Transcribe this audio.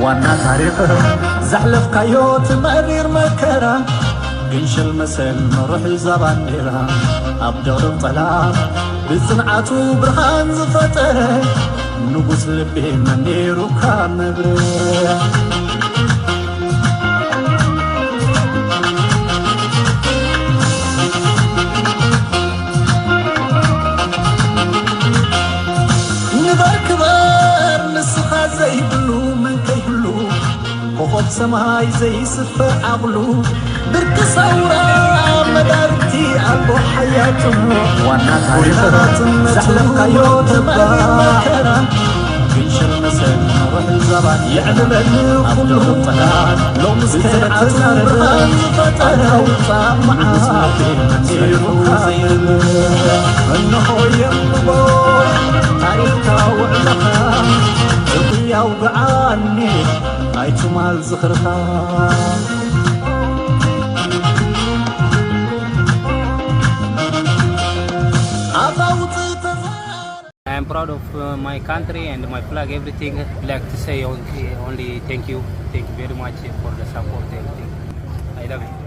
ዋና ታሪኽ ዘሕለፍካዮ ትመሪር መከራ፣ ግንሽል መሰል መሩሕ እዛ ባንዴራ፣ ኣብ ድቕድቕ ጸላም ብጽንዓቱ ብርሃን ዝፈጠረ፣ ንጉስ ልቢ መን ነይሩካ መብርህ። ንበር ክበር ንስኻ ዘይብሉ መን ከይህሉ፣ ኮኾብ ሰማይ ዘይስፈር ዓቕሉ፣ ብርቂ ሰውራ መዳርግቲ ኣልቦ ሓያል ጽምዶ፣ ዋና ታሪኽ ዘሕለፍካዮ ተባዕ መከራ፣ ግንሽል መሰል መሩሕ ዛባት የዕልለኒ ኩሉ ጠላት፣ ሎሚ እስከ ዓጽና ብርሃን ዝፈጠረ፣ ኣውጻእ መዓስ ልቤ መሲሉ ዘይርምም፣ እንሆ የንብቦ ታሪኽካ ውዕሎኻ፣ ጽጉ ያውግዓኒ ኣይትማል ዝኽርኻ። ኣፋውጽእ ተዛረብ። I am proud of uh, my country and my flag, everything. Like to say on- only thank you, thank you very much for the support, everything. I love you.